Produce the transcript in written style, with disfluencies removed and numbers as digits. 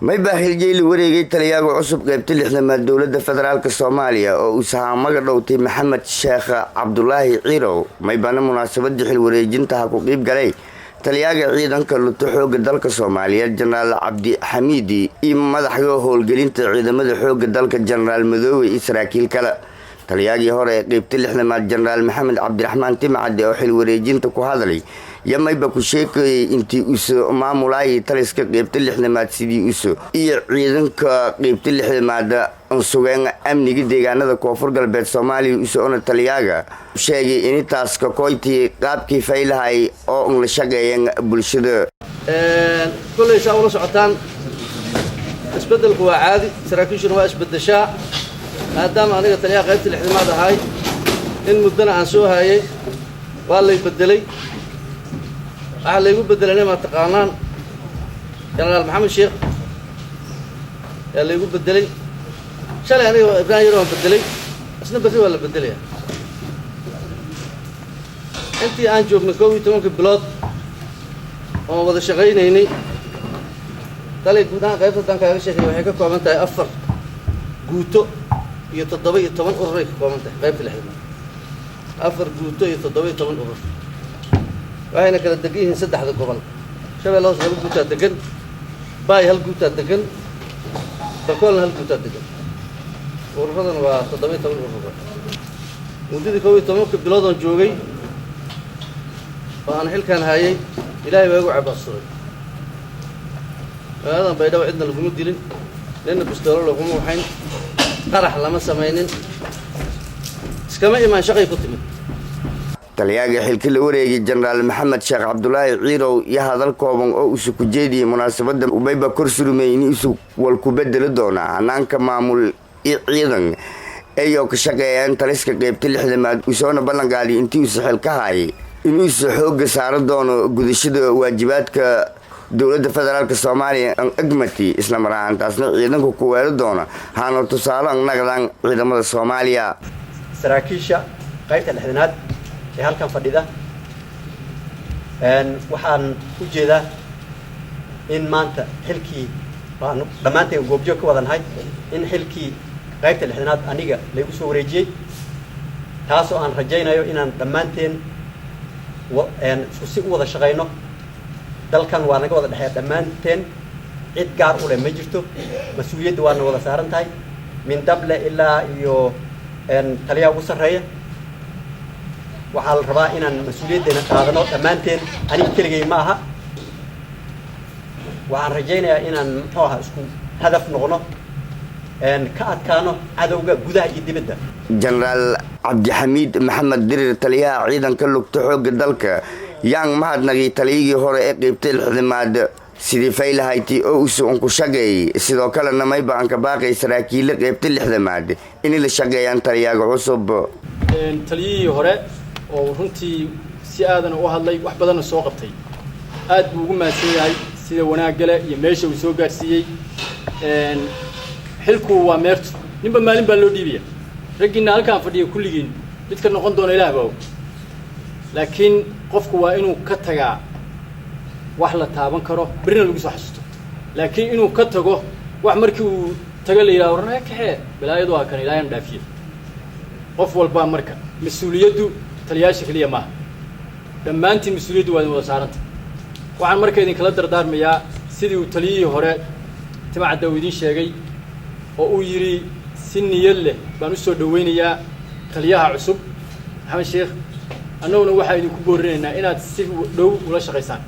Maybaa xiljeeli wareegay taliyaaga cusub qaybta lixdamaad dowlada federaalk Soomaaliya oo uu sahaamaga dhowtay Maxamed Sheekh Cabdulaahi Ciirow. Maybana munaasabadii xil wareejinta ha ku qiib galay taliyaaga ciidanka luto xooga dalka Soomaaliyeed, Jenaraal Cabdi Xamiidi, iyo madaxda howlgelinta ciidamada xooga dalka, Jenaraal Madoobe, iyo saraakiil kale. Taliyaagii hore ee qeybta lixdamaad, Jenaraal Maxamed Cabdiraxmaan Timcade, oo xil wareejinta ku hadlay, yamayba ku sheekayay intii uso maamulaayay taliska qeybta lixdamaad, sidii uso iyo ciidanka qeybta lixdamaad sugeen amniga deegaanada Koonfur Galbeed Soomaaliya. Usoona taliyaaga sheegay initaas kakoytii qaabkii faylahay oo un la shaqeeyeen bulshada. Kolley saa ula socotaan, isbeddelku waa caadi, saraakiishuna waa isbeddeshaa. Maadaama aniga taliyaha qaybta lixdamaad ahay in muddana aan soo hayay, waa lay beddelay. Waxaa laygu beddelayna maa taqaanaan, Jenaraal Maxamed Sheekh yaa laygu beddelay. Shalay aniga Ibraahim Yar waan beddelay, isna berri waa la beddelaya. Intii aan joognay 11-ka bilood oon wada shaqaynaynay talay, guud ahaan qaybta haddaan kaaga sheekay, waxay ka kooban tahay afar guuto iyo 17 ururay ka kooban tahay qaybta lixdamaad, afar guuto iyo 17 urur. Waxayna kala degan yihiin saddexda gobol. Shabeelle Hoos laba guutaa degan, Baay hal guutaa degan, Bakoolna hal guutaa degan. Ururadana waa 17 urur. Muddadii 11-ka bilood oon joogay oo aan xilkaan hayay, Ilaahay baa igu cabaasuray. Magaaladan Baydhabo cidna laguma dilin, nina bistoolo laguma waxayn, qarax lama samaynin, iskama imaan, shaqay ku timid. Taliyaaga xilka la wareegay, Jenaraal Maxamed Sheekh Cabdulaahi Ciirow, iyo hadal kooban oo usu ku jeediyey munaasabada mayba kor surumey in isu wal ku bedeli doonaa hanaanka maamul iyo ciidan ayoo ka shaqeeyaan taliska qeybta lixdamaad. Usoona ballan qaadiy intii usu xil ka haayay inuusa xoogga saaro doono gudashada waajibaadka dowladda federaalk Soomaaliya an egmati, isla mar ahaantaasna ciidanka ku weelo doona haana tusaale an naqdaan ciidamada Soomaaliya. Saraakiisha qaybta lixdanaad ee halkan fadhida, waxaan u jeedaa in maanta xilkii baanu dhammaanteen goobjoog ka wada nahay, in xilkii qaybta lixdanaad aniga laygu soo wareejiyey, taasoo aan rajaynayo inaan dhammaanteen isku si u wada shaqayno. Dalkan waa naga wada dhexeeya dhammaanteen, cid gaar u leh ma jirto. Mas-uuliyadda waana wada saaran tahay, min dable ilaa iyo taliyaha ugu sarreeya. Waxaa la rabaa inaan mas-uuliyaddeena qaadano dhammaanteen, aniga keligay ma aha. Waxaan rajaynayaa inaan, muxuu ahaa, isku hadaf noqono, ka adkaano cadowga gudaha iyo dibadda. Jenaraal Cabdixamiid Maxamed Dirir, taliyaha ciidanka lugta xoogga dalka, yaan mahadnagay taliyigii hore ee qeybta lixdamaad sidii faylahayti oo usu unku shaqeeyey. Sidoo kalena mayba aan ka baaqay saraakiilla qeybta lixdamaad inay la shaqeeyaan taliyaaga cusub. Taliyihii hore oo runtii si aadana u hadlay, wax badanna soo qabtay, aad buu ugu mahadsan yahay sida wanaaggale iyo meesha uu soo gaarsiiyey. Xilku waa meerto, ninba maalin baa loo dhiibaya. Raggiinna halkaan fadhiya kulligiin midka noqon doona Ilaah baa og, laakiin qofku waa inuu ka tagaa wax la taaban karo, berrina lagu soo xasuusto. Laakiin inuu ka tago wax markii uu tago la yidhaha warnaga kaxee, balaayadu waa kan, Ilaahayna dhaafiye. Qof walbaa marka mas-uuliyaddu taliyaasha keliya maaha, dhammaantiin mas-uuliyaddu waa idin wada saaranta. Waxaan marka idinkala dardaarmayaa sidii uu taliyihii hore Timacadda uu idiin sheegay oo uu yidhi si niyad leh baan u soo dhowaynayaa taliyaha cusub Maxamed Sheekh. Annaguna waxaa idinku boorinaynaa inaad si dhow ula shaqaysaan.